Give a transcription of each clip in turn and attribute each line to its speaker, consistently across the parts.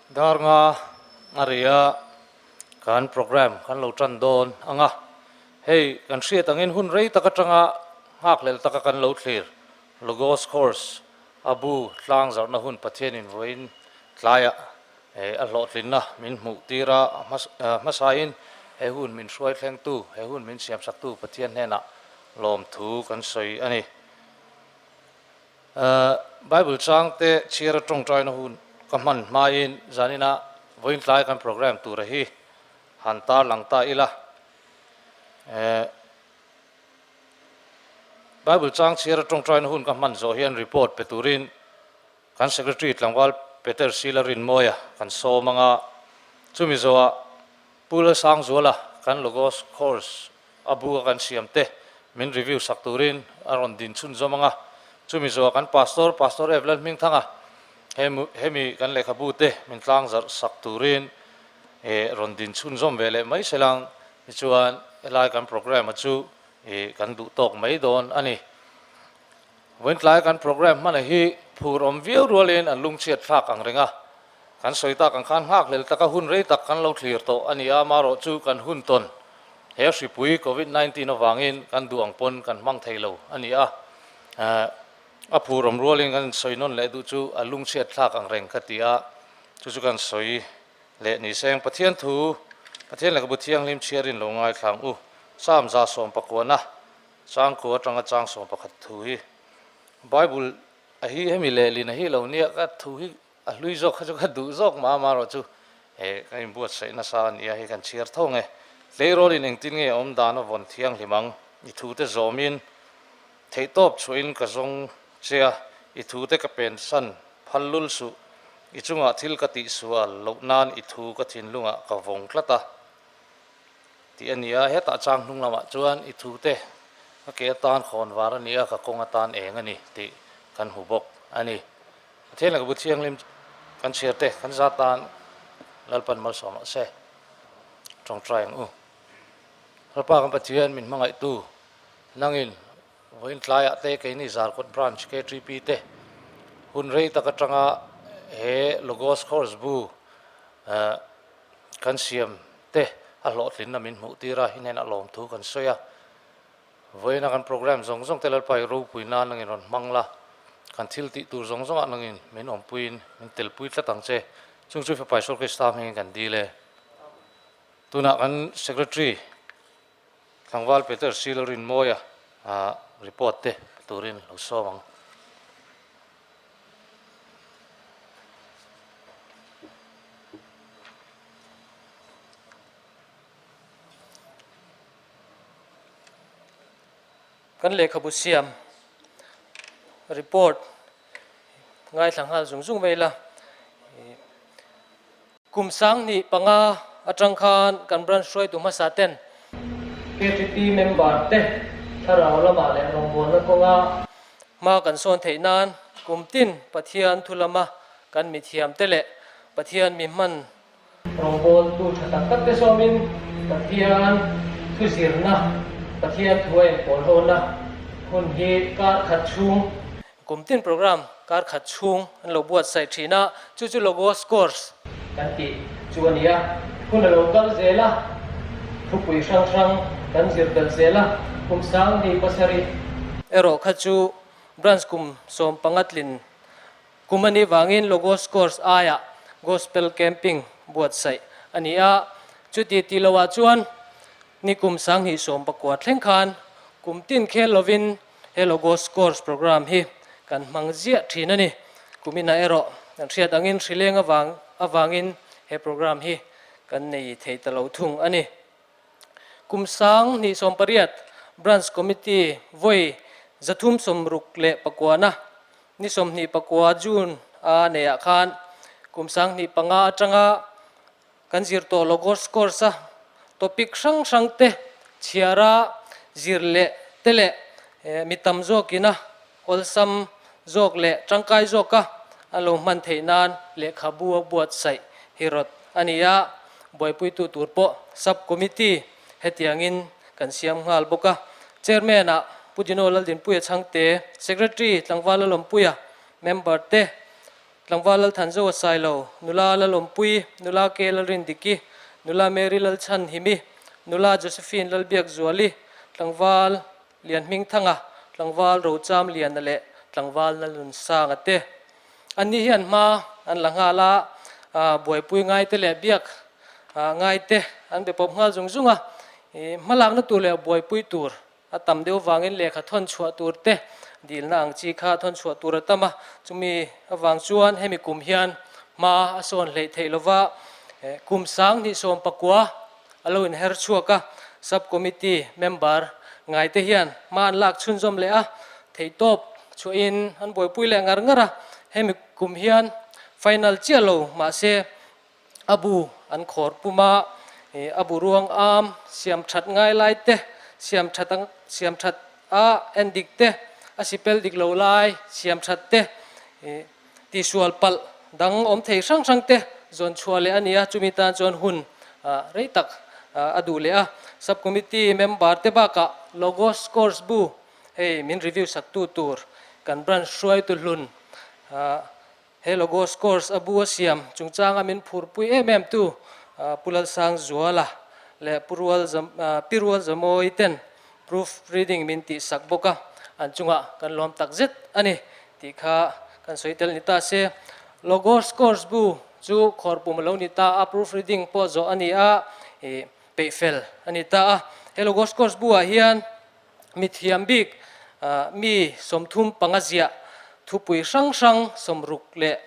Speaker 1: Dar nga a ri a, kan programme kan lo tan dawn ang a. Hei, kan hriat angin hun rei tak atanga nghakhlel taka kan lo thlir Logos Course a bu tlang zarhna hun Pathianin vawiin tlaiah a hlawhtlinna min hmuh tir a, hmasain he hun min hruai thlengtu, he hun min siamsaktu Pathian hnenah lawmthu kan sawi a ni. Bible changte chhiar a tawngtaina hun ka hman hmain zanina vawiin tlai kan program tura hi han tarlang ta ila. Bible chang chhiar a tawngtaina hun ka hman zawh hian report pe turin kan Secretary tlangval Peter Sila Rinmawia kan sawm anga chumi zawhah Pu Lalsangzuala kan Logos course a bu a kan siam te min review sak turin a rawn din chhunzawm ang a, chumi zawhah kan Pastor, Pastor Ev Lalhmingthanga hemi kan lehkhabu te min tlangzarh sak turin rawn din chhunzawm ve leh mai selang tichuan helai kan programme a chu kan duh tawk mai dawn a ni. Vawiintlai kan programme hmana hi phur awm viau rualin an lungchhiat thlak ang reng a, kan sawi tak ang khan nghakhlel taka hun rei tak kan lo thlir tawh a ni a, amaherawh chu kan hun tawn he hripui Covid 19 avangin kan duh ang pawn kan hmang thei lo a ni a, a phur awm rualin kan sawi nawn leh duh chu a lungchhiat thlak ang reng ka ti a, chu chu kan sawi leh ni seng Pathian thu Pathian lehkhabu thianghlim chhiarin lo ngaithlang u Psalm 119. Changkua atanga chang 11 thu hi Bible a hi hemi lehlin a hi lo nia ka thu hi a hlui zawk kha chu ka duh zawk mah a amaherawh chu he ka inbuatsaih nasa a nia hei kan chhiar tho nge tleirawlin engtin nge awm dan a vawn thianghlim ang i thu te zawmin theihtawp chhuahin ka zawng che a i thu te ka pensan phal lul suh i chungah thil ka tihsual loh nan i thu ka thinlungah ka vawng tlat a. Tih a ni a, hetah chang hnung lamah chuan i thute ka ke atan khawn var a ni a, ka kawng atan eng a ni tih kan hmu bawk a ni. Pathian leh ka bu thianghlim kan chhiar te kan zat tan Lalpan malsawm rawh se. Tawngtai ang u. Lalpa kan Pathian min hmangaihtu nangin vawiin tlaiah te keini Zarkawt Branch KTP te hun rei tak atanga he Logos Course bu kan siam te a hlawhtlinna min hmuh tir a, i hnenah lawmthu kan sawi a. Vawiina kan programme zawng zawng te Lalpa i ropui nan nangin rawn hmang la, kan thil tih tur zawng zawngah nangin min awmpuiin min telpui tlat ang che. Chung chu Fapa Isua Krista hmingin kan dil e. Tunah kan Secretary Tlangval Peter Silalrinmawia report te pe turin lo sawm ang.
Speaker 2: Kan lehkhabu siam report ngaithla nghal zung zung mai ila. Kum 2005 atang khan kan branch hruaitu hmasa ten KTP member te thlarau lamah leh rawngbawlna kawnga hma kan sawn theih nan kum tin Pathian thu lama kan mithiam te leh Pathian mi hman Rawngbawltu tha tak tak te sawmin Pathian thu zirna, Pathian thu a inpawl hona hun hi kar khat chhung, kum tin program kar khat chhung an lo buatsaih thin a, chu chu Logos Course kan tih chu a ni a, hun a lo kal zel a, thupui hrang hrang kan zir belh zel a, kum 2007 erawh kha chu branch kum 15 tlin Kum a nih vangin Logos Course aiah Gospel Camping buatsaih a ni a, chuti tih loah chuan ni kum 2019 thleng khan kum tin khel lovin he Logos Course program hi kan hmang ziah thin a ni. Kuminah erawh kan hriat angin hrileng avang avangin he program hi kan nei thei ta lo thung a ni. Kum 2018 Branch Committee vawi 369-na ni 29 June a neiah khan kum 2005 atanga kan zir tawh Logos course a topic hrang hrang te chhiara zir leh te leh mi tam zawkina awlsam zawk leh tangkai zawka an lo hman theih nan lehkhabu a buatsaih hi rawt a ni a, buaipuitu tur pawh sub committee hetiangin kan siam nghal bawk a. Chairman-ah Pu Dino Laldinpuia Chhangte, Secretary Tlangval Lalawmpuia, member te. Tlangval Lalthanzoa Sailo, Nula Lalawmpui, Nula Ke Lalrindiki, Nula Mary Lalchhanhimi, Nula Josephine Lalbiakzuali, Tlangval Lianhmingthanga, Tlangval Rocham Liana leh Tlangval Lalnunsanga te. Anni hian hma an la nghal a, buaipui ngaite leh biak ngaite an be pawp nghal zung zung a, hmalakna tur leh buaipui tur a tam deuh vangin lehkha thawn chhuah tur te dilna ang chi kha thawn chhuah tur a tam a, chumi avang chuan hemi kum hian hma a sawn hleih theih lova, kum 2019 a lo inher chhuak a, Sub Committee member ngaite hian hma an lak chhunzawm leh a, theihtawp chhuahin an buaipui leh ngar ngar a, hemi kum hian final chiah lo mahse a bu an khawr pum a, a bu ruang am siam that ngai lai te, siam that siam that a en dik te, a sipel dik lo lai siam that te, tihsual palh dang awm thei hrang hrang te zawn chhuah leh a ni a, chumi tan chuan hun rei tak a duh leh a. Sub Committee member te bakah Logos Course bu hei min review sak tu tur kan branch hruaitu hlun He Logos Course a bu a siam chungchanga min phurpui em em tu Pu Lalsangzuala leh Pu Rual Pi Rual Zamawi ten proof reading min tihsak bawk a, an chungah kan lawm tak zet a ni tih kha kan sawi tel ni ta se. Logos Course bu chu khawrpum a lo ni ta a, proof reading pawh zawh a ni a, peihfel a ni ta a. He Logos Course bu ah hian Mithiam bik mi 35 ziah thupui hrang hrang 63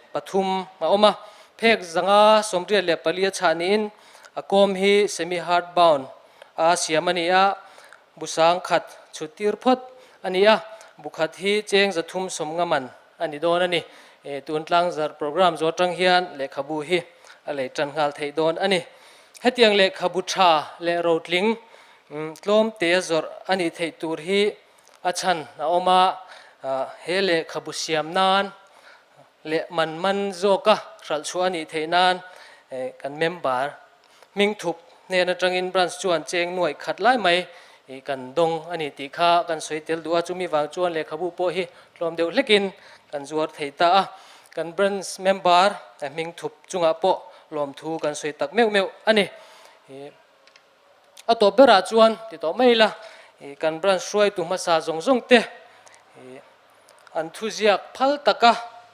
Speaker 2: a awm a, phek 584 a chhah niin a kawm hi semi hard bound a siam a ni a, bu 10,000 chhut tir phawt a ni a, bu khat hi cheng 350 man a ni dawn a ni. Tun tlangzarh program zawh atang hian lehkhabu hi a lei tan nghal theih dawn a ni. Hetiang lehkhabu tha leh rotling Tlawmtea zawrh a nih theih tur hi a chhan a awm a, he lehkhabu siam nan leh man man zawka hralh chhuah a nih theih nan kan member hmingthup hnen atangin branch chuan cheng nuaih khat lai mai kan dawng a ni tih kha kan sawi tel duh a, chumi vang chuan lehkhabu pawh hi tlawm deuh hlekin kan zuar thei ta a, kan branch member hmingthup chungah pawh lawmthu kan sawi tak meuh meuh a ni. A tawp berah chuan ti tawh mai ila, kan branch hruaitu hmasa zawng zawng te an thuziak phal taka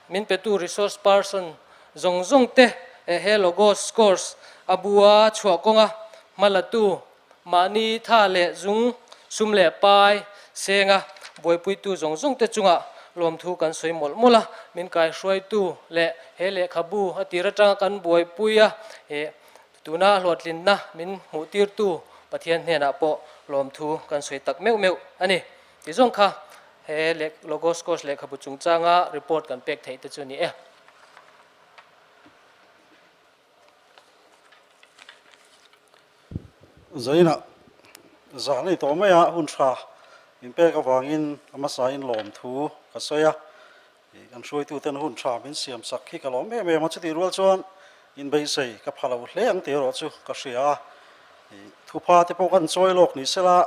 Speaker 2: min petu resource person zawng zawng te he Logos course a bua chhuah kawnga hmalatu mahni tha leh zung sum leh pai senga buaipuitu zawng zawng te chungah lawmthu kan sawi mawlh mawlh a, min kaihruaitu leh he lehkhabu a tir atanga kan buaipui a. Tuna hlawhtlinna min hmuhtirtu Pathian hnenah pawh lawmthu kan sawi tak meuh meuh a ni. Ti zawng kha he Logos Course lehkhabu chungchanga report kan pek theih te chu a ni e.
Speaker 3: Zainah zah nei tawh mai a, hun tha min pek avangin a hmasain lawmthu ka sawi a. Kan hruaituten hun tha min siam sak hi ka lawm em em a, chutih rual chuan inbeisei ka pha lo hle ang tih erawh chu ka hria a. Thupha te pawh kan chawi lawk ni sela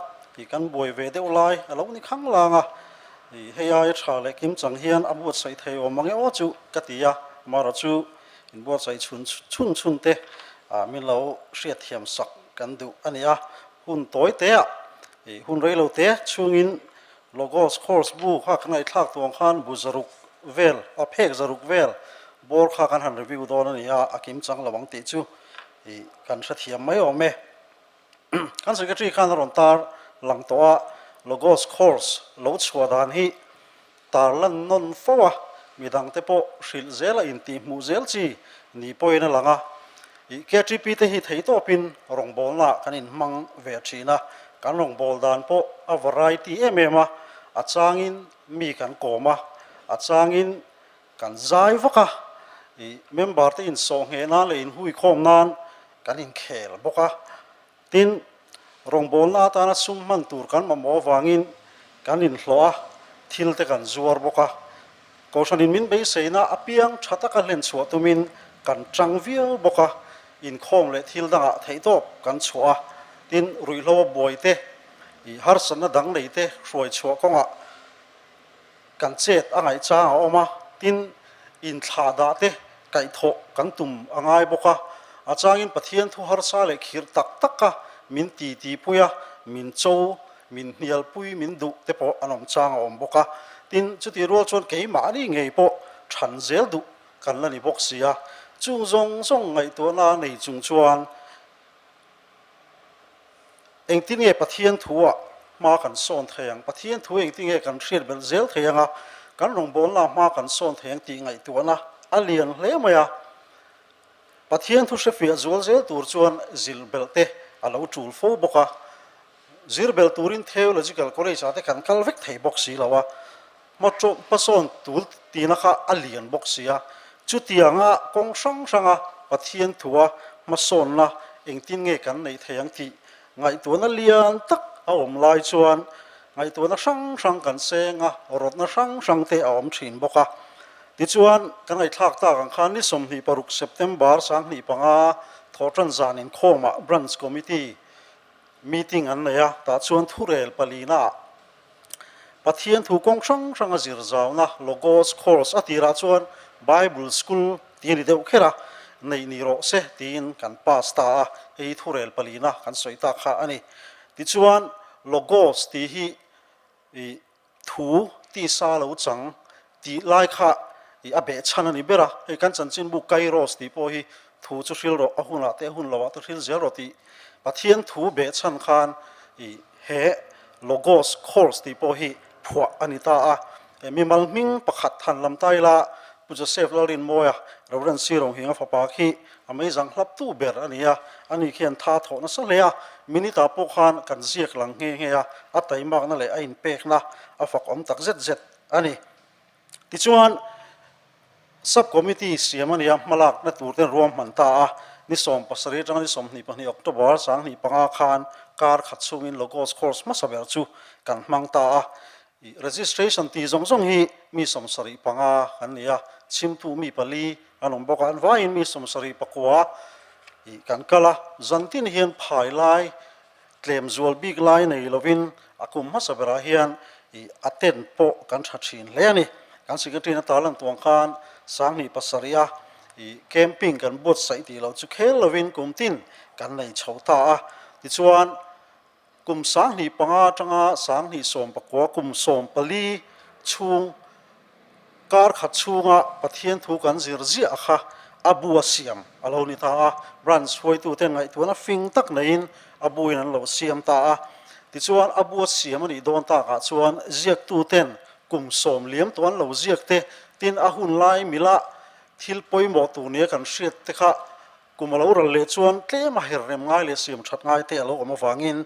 Speaker 3: kan buai ve deuh lai a lo ni khang lang a, hei aia tha leh kim chang hian a buatsaih thei awm ang e aw chu ka ti a, amaherawh chu inbuatsaih chhun chhun chhun te min lo hriatthiam sak kan duh a ni a, hun tawi teah hun reilo te chhungin Logos course bu kha kan ngaihthlak tuang khan bu zaruk vel, a phek zaruk vel bawr kha kan han review dawn a ni a, a kim chang lo ang tih chu ih kan hrethiam mai awm e. Kan secretary khan a rawn tar lang tawh a, Logos course lo chhuah dan hi tar lan nawn fo a, midang te pawh hrilh zel a intihhmuh zel chi ni pawhin a lang a. Ih KTP te hi theitawpin rawngbawlnaah kan inhmang ve thin a, kan rawngbâwl dan pawh a variety em em a, a changin mi kan kawm a, a changin kan zai vak a, ih member te insawh ngheh nan leh inhuikhawm nan kan inkhel bawk a. Tin, rawngbâwlna atana sum hman tur kan mamawh avangin kan inhlawh a, thil te kan zuar bawk a. Kohhranin min beiseina apiang tha taka hlen chhuah tumin kan tang viau bawk a, inkhawm leh thil dangah theihtawp kan chhuah a, tin ruihhlo a buai te, ih harsatna dang nei te hruai chhuah kawngah kan chet a ngaihchang a awm a, tin Inthlahdah te kaihthawh kan tum a ngai bawk a, a changin Pathian thu harsa leh khirh tak taka min titipui a, min cho, min hnialpui, min duh te pawh an awm chang a awm bawk a. Tin, chutih rual chuan keimahni ngei pawh than zel duh kan la ni bawk si a, chung zawng zawng ngaihtuahna nei chung chuan Engtin nge Pathian thu-ah hma kan sawn thei ang? Pathian thu engtin nge kan hriat belh zel thei ang a, kan rawngbawlnaah hma kan sawn thei ang tih ngaihtuahna a lian hle mai a. Pathian thu hrefiah zual zel tur chuan zil belh te a lo tul fo bawk a. Zir belh turin Theological College-ah te kan kal vek thei bawk si lo a. Hmasawn tul tina kha a lian bawk si a, chutianga kawng hrang hranga Pathian thua hmasawnna engtin nge kan neih thei ang tih ngaihtuahna lian tak a awm lai chuan ngaihtuahna hrang hrang kan seng a, rawtna hrang hrang te a awm thin bawk a. Tichuan, kan ngaihthlak tak ang khan ni 26 September 2005 thawhtan zan inkhawmah Branch Committee meeting an nei a, tah chuan thurel palina ah Pathian thu kawng hrang hrang a zir zauna Logos course a tirah chuan Bible school tih a ni deuh kher a, neih ni rawh se tiin kan pass ta a, hei hi thurel palina kan sawi tak kha a ni. Tichuan Logos tih hi i thu tisa lo chang tih lai kha i a behchhan a ni ber a, hei kan chanchinbu Kairos tih pawh hi thu chu hril rawh, a hunah te a hun loah te hril zel rawh tih Pathian thu behchhan khan i he Logos course tih pawh hi phuah a ni ta a. Mimal hming pakhat han lam ta ila Pu Joseph Lalrinmawia, Reverend Sirong Hinga fapa khi a meizang hlaptu ber a ni a, ani khian tha thawh nasa hle a, minute ah pawh khan kan ziak lang nghe nghe a, a taimakna leh a inpekna a fak awm tak zet zet a ni. Tichuan, Sub Committee siam a nia hmalakna tur ten ruahman ta a, ni 17 atanga ni 22 October 2005 khan kar khat chhungin Logos course hmasa ber chu kan hmang ta a. Registration tih zawng zawng hi mi 75 kan ni a, chhimtu mi pali an awm bawk a, an vaiin mi 74 kan kal a, zantin hian phai lai Tlem zual bik lai nei lovin a kum hmasa berah hian i a tent pawh kan tha thin hle a ni. Kan secretary na tarlan tuang khan 2007 a i camping kan buatsaih tih loh chu khel lovin kum tin kan nei chho ta a. Tichuan kum 2005 atanga 2019 kum 14 chhung Kar khat chhunga Pathian thu kan zir ziah kha a bu a siam a lo ni ta a, branch hruaitute ngaihtuahna fing tak neiin a buin an lo siam ta a. Tichuan a bu a siam a nih dawn takah chuan ziaktuten kum sawm liam tawh an lo ziak te, tin a hun lai mila thil pawimawh tur nia kan hriat te kha Kum a lo ral leh chuan tlem a her rem ngai leh siam that ngai te a lo awm avangin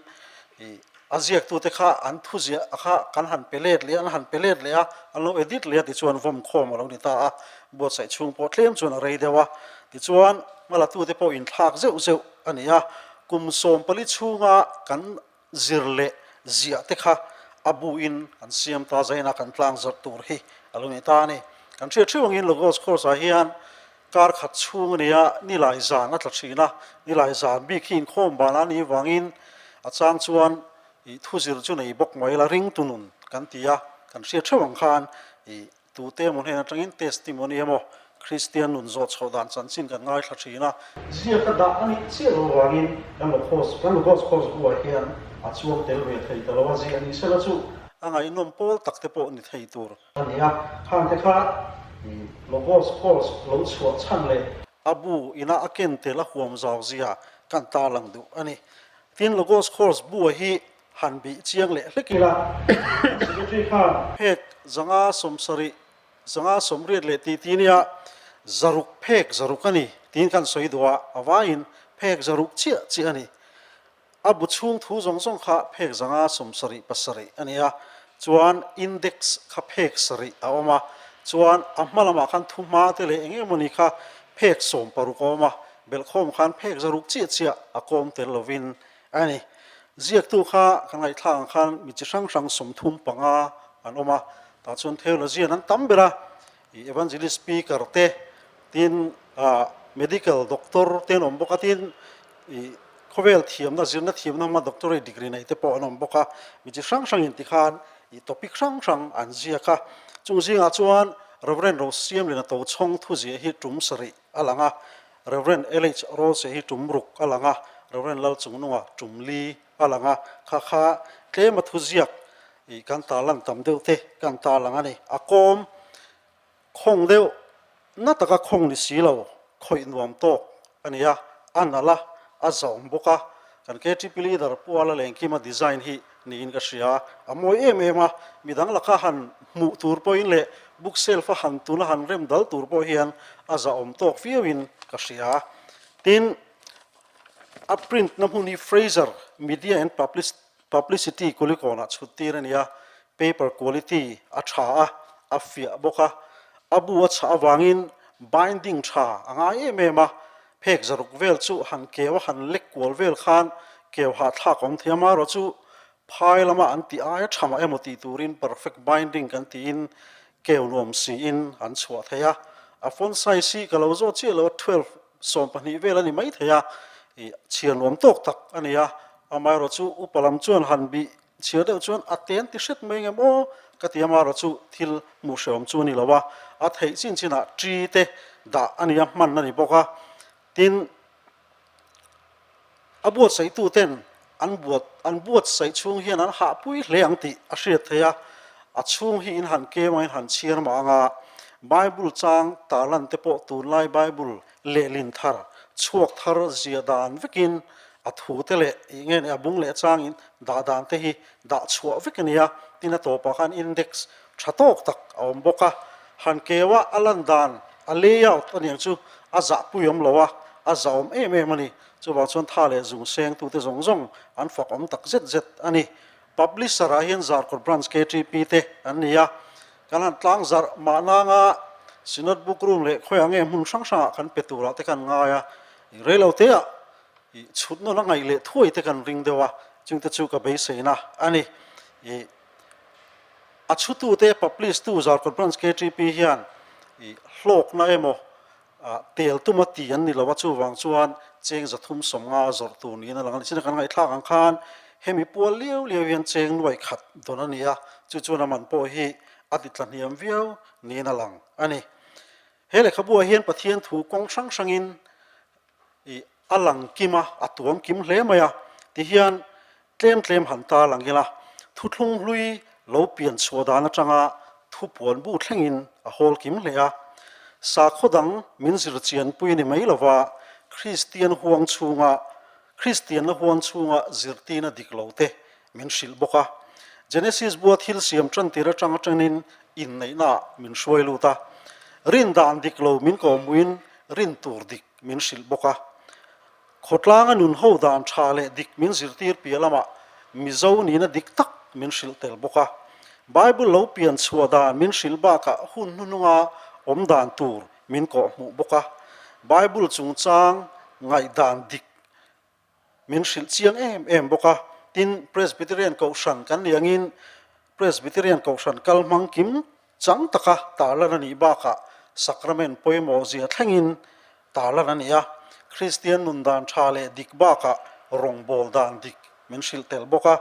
Speaker 3: a ziaktute kha an thu ziah kha kan han pe let leh a, an han pe let leh a, an lo edit leh a tichuan vawm khawm a lo ni ta a, buatsaih chhung pawh tlem chuan a rei deuh a, tichuan hmalatute pawh inthlak zeuh zeuh a ni a, kum 14 chhunga kan zir leh ziah te kha a buin an siam ta zaina kan tlang zawrh tur hi a lo ni ta a ni. Kan hriat hreuh angin Logos course ah hian kar khat chhung a nia, nilai zan a tla thin a, nilai zan bik hi inkhawm ban a nih vangin a chang chuan ih thu zir chu nei bawk mai la ring tunun kan ti a, kan hriat hreuh ang khan ih Tute emaw hnen atangin testimony emaw Kristian nun zawh chhoh dan chanchin kan ngaithla thin a. Ziak a dah a nih chiah lo vangin kan Logos kan Logos course buah hian a chuang tel ve thei ta lo a, ziah ni sela chu a ngaihnawm pawl tak te pawh ni thei tur a ni a, khang te kha Logos course lo chhuah chhan leh a bu ina a ken tel a huam zau zia kan tarlang duh a ni. Tin, Logos course buah hi Han bih chiang leh hlek ila, kan secretary khan phek 570, 580 leh tih tih nia zaruk phek zaruk a ni tiin kan sawi duh a, a vaiin phek zaruk chiah chiah a ni. A bu chhung thu zawng zawng kha phek 577 a ni a, chuan index kha phek sarih a awm a, chuan a hma lamah khan thu hma te leh eng emawni kha phek 16 a awm a, belhkhawm khan phek zaruk chiah chiah a kawm tel lovin A ni. Ziaktu kha ka ngaihthlak ang khan mi chi hrang hrang 35 an awm a, tah chuan theologian an tam ber a, ih evangelist speaker te, tin ah medical doctor te an awm bawk a, tin ih khawvel thiamna zirna thiamna hma doctorate degree nei te pawh an awm bawk a, mi chi hrang hrang in tikhan ih topic hrang hrang an ziak a, chung zingah chuan. Rev. Rosiamliana Tochhawng thuziah hi tum sarih a lang a, Rev. LH Rawlse hi tum ruk a lang a, Rev. Lalchungnunga tum li a lang a, kha kha tlema thuziak ih kan tarlan tam deuh te kan tarlang a ni. A kawm khawng deuh na taka khawng ni si lo khawih nuam tawk a ni a, a nalh a, a zawm bawk a, kan KTP leader Pu Ala Lengkima design hi niin ka hria, a mawi em em a, midang laka han hmuh tur pawhin leh book shelf a han tuna han rem dal tur pawh hian a zahawm tawk viauin ka hria. Tin, a print na hmun hi Fraser Media and Publicity Kulikawnah chhut tir a ni a, paper quality a tha a, a fiah bawk a, a bu a chhah avangin binding tha a ngai em em a, phek zaruk vel chu han keu a han lek kual vel khan keu hahthlak a awm thei a, amaherawh chu phai lama an tih aia tha mah emaw tih turin perfect binding kan tiin keu nuam siin an chhuah thei a, a font size hi ka lo zawt chiah lo a 12 20 vel a ni mai thei a, ih chhiar nuam tawk tak a ni a, amaherawh chu upa lam chuan han bih chhiar deuh chuan a ten ti hret mai ngem aw ka ti a, amaherawh chu thil hmuh hrehawm chu a ni lo a, a theih chin chinah ṭi te dah a ni a, hman a ni bawk a, tin a buatsaihtu ten an buat an buatsaih chhung hian an hahpui hle ang tih a hriat theih a, a chhung hi in han kem a in han chhiar mah ang a, Bible chang tarlan te pawh tunlai Bible lehlin thar chhuak thar zia dan vekin a thu te leh ih nge ni a bung leh changin dah dan te hi dah chhuah vek a ni a, tin a tawpah khan index tha tawk tak a awm bawk a, han keu a a lan dan a layout a niang chu a zahpui awm lo a, a zahawm em em a ni. Chuvang chuan tha leh zung sengtute zawng zawng an fak awm tak zet zet a ni. Publisher ah hian Zarkawt Branch KTP te an ni a, kan han tlang zarh mahna anga Synod Book Room leh khawiah nge hmun hrang hrangah kan pe turah te kan ngai a, reilo teah ih chhut nawn a ngaih leh thuai te kan ring deuh a, chungte chu ka beiseina a ni. Ih a chhutute publish tu Zarkawt Branch KTP hian ih hlawkna emaw Tel tuma ti an ni lo a, chuvang chuan cheng 350 a zawrh tur niin a lang a ni. China kan ngaihthlak ang khan hemi pual liau liau hian cheng nuai khat dawn a ni a, chu chuan a man pawh hi a ti tla hniam viau niin a lang a ni. He lehkhabuah hian Pathian thu kawng hrang hrangin ih a lang kim a, a tuam kim hle mai a, tihian Tlem tlem han ta lang ila, thuthlung hlui lo pian chhuah dan atanga thupuan bu thlengin a hawl kim hle a. Sakhaw dang min zir chianpui ni mai lova Kristian huang chhunga Kristianna huang chhunga zirtina dik lo te min hrilh bawk a. Genesis bua thil siam tantir atang atangin inneihnaah min hruai lut a. Rin dan dik lo min kawhmuin rin tur dik min hrilh bawk a. Khawtlanga nun ho dan tha leh dik min zirtir piah lamah Mizo nihna dik tak min hrilh tel bawk a. Bible lo pian chhuah dan min hrilh bakah hun hnuhnunga awm dan tur min kawhhmuh bawk a. Bible chungchang ngaihdan dik min hrilh chiang em em bawk a. Tin, Presbyterian Kohhran kan nih angin Presbyterian Kohhran kal hmang kim Chang taka tarlan a nih bakah sacrament pawimawh zia thlengin tarlan a ni a, Kristian nun dan tha leh dik bakah rawngbâwl dan dik min hrilh tel bawk a,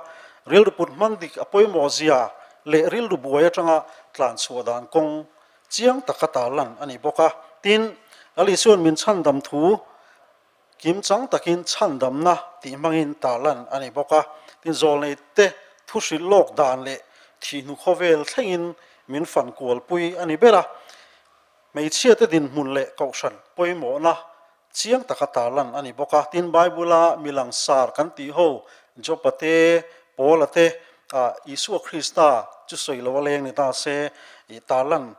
Speaker 3: rilru put hman dik a pawimawh zia leh rilru buai atanga tlan chhuah dan kawng chiang taka tarlan a ni bawk a. Tin, Lal Isua'n min chhandam thu Kim chang takin chhandamna tih hmangin tarlan a ni bawk a, tin zawlneite thu hrilh lawk dan leh thihnu khawvel thlengin min fan kualpui a ni ber a. Hmeichhiate dinhmun leh kohhran pawimawhna chiang taka tarlan a ni bawk a, tin Bible-a mi langsar kan tih ho Job-a te, Paul-a te, Isua Krista chu sawi lo a leng ni ta se tarlan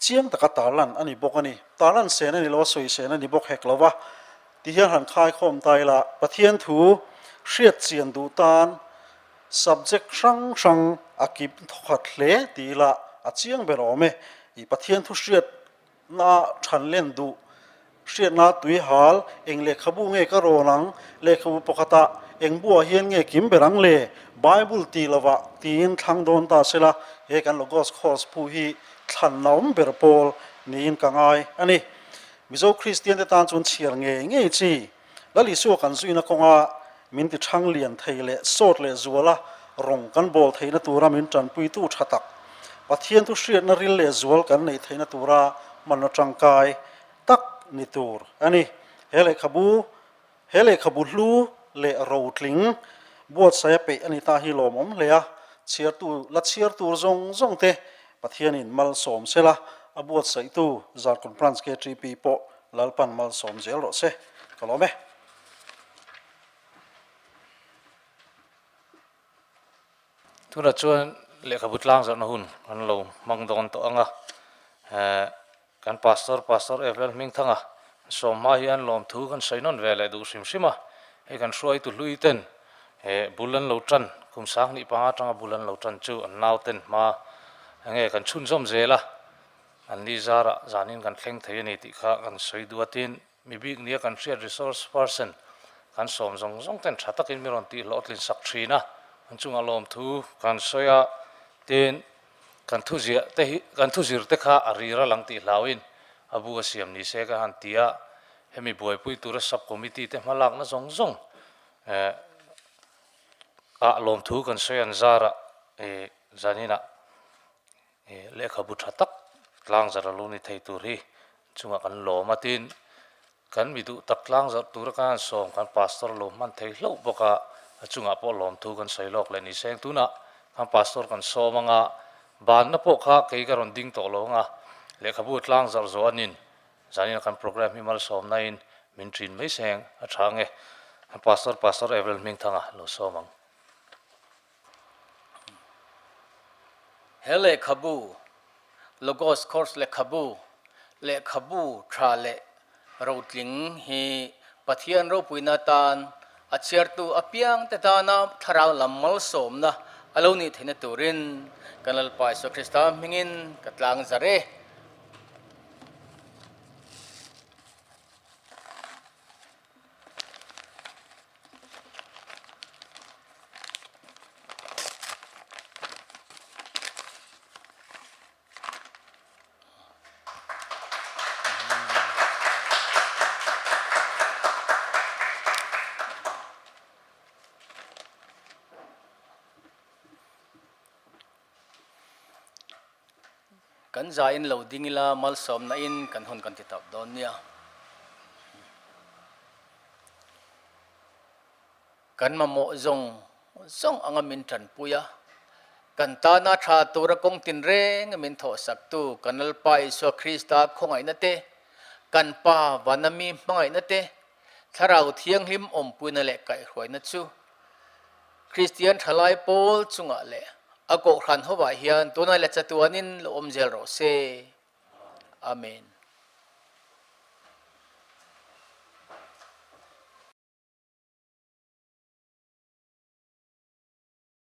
Speaker 3: Chiang taka tarlan a ni bawk a ni. Tarlan sen a ni lo a, sawi sen a ni bawk hek lo va. Ti hian han khaikhawm ta ila, Pathian thu hriat chian duh tan subject hrang hrang a kip thawkhat hle ti ila a chiang ber awm e. I Pathian thu hriatna than len duh, hriatna tui hal, eng lehkhabu nge ka rawn ang, lehkhabu pakhatah eng buah hian nge kim ber ang le, Bible ti lovah tiin thlang dawn ta sela, he kan Logos course phu hi thlan naum ber pawl niin ka ngai a ni. Mizo Kristian te tan chuan chhiar ngei ngei chi Lal Isua kan zuina kawnga min ti thang lian thei leh sawt leh zuala rawng kan bawl theihna tura min tanpuitu tha tak. Pathian thu hriatna ril leh zual kan neih theihna tura hmanraw tangkai tak ni tur a ni. He lehkhabu He lehkhabu hlu leh rotling buatsaia peih a ni ta hi lawmawm hle a, chhiartu la chhiar tur zawng zawng te Pathianin malsawm sela, a buatsaihtu Zarkawt Branch KTP pawh Lalpan malsawm zel rawh se. Ka lawm e.
Speaker 1: Tunah chuan lehkhabu tlangzarhna hun kan lo hmang dawn tawh ang a, Kan Pastor, Pastor Evel Hmingthanga sawm hma hian lawmthu kan sawi nawn ve leh duh hrim hrim a, hei kan hruaitu hlui ten he bul an lo tan, kum 2005 atanga bul an lo tan chu an nau ten hma enge kan chhunzawm zel a, an ni zarah zanin kan thleng thei a ni tih kha kan sawi duatin mi bik nia kan hriat resource person kan sawm zawng zawng ten tha takin mi rawn tih hlawhtlin sak thin a, an chungah lawmthu kan sawi a, tin Kan thu ziah te hi, kan thu zir te kha a rir a lang tih hlauin a bu a siam ni se ka han ti a, hemi buaipui tura sub committee te hmalakna zawng zawng eh ah lawmthu kan sawi an zarah eh zaninah eh lehkhabu tha tak tlangzarh a lo ni thei tur hi chungah kan lawm a tin Kan mi duh tak tlang zarh tura kan han sawm kan pastor lo hman thei hlauh bawk a, a chungah pawh lawmthu kan sawi lawk leh ni seng. Tunah kan pastor kan sawm anga banna pawh kha kei ka rawn ding tawh lo anga lehkhabu tlang zarh zawh anin zanina kan program hi malsawmnain min ṭin mai seng a ṭha ange. Kan pastor Pastor Avril Hmingthanga lo sawm ang.
Speaker 4: He lehkhabu, Logos Course lehkhabu, lehkhabu tha leh rotling hi Pathian ropuina atan a chhiartu apiangte tana thlarau lam malsawmna a lo nih theihna turin kan Lalpa Isua Krista hmingin ka tlang zar e. Kan zaiin lo ding ila malsawmna in kan hun kan ti tawp dawn nia. Kan mamawh zawng zawng anga min tanpui a, kan tana tha tura kawng tinreng min thawhsaktu kan Lalpa Isua Krista khawngaihna te, kan Pa vana mi hmangaihna te, Thlarau Thianghlim awmpuina leh kaihhruaina chu Kristian thalai pawl chungah leh a kohhran hovah hian tunah leh chatuanin lo awm zel rawh se. Amen.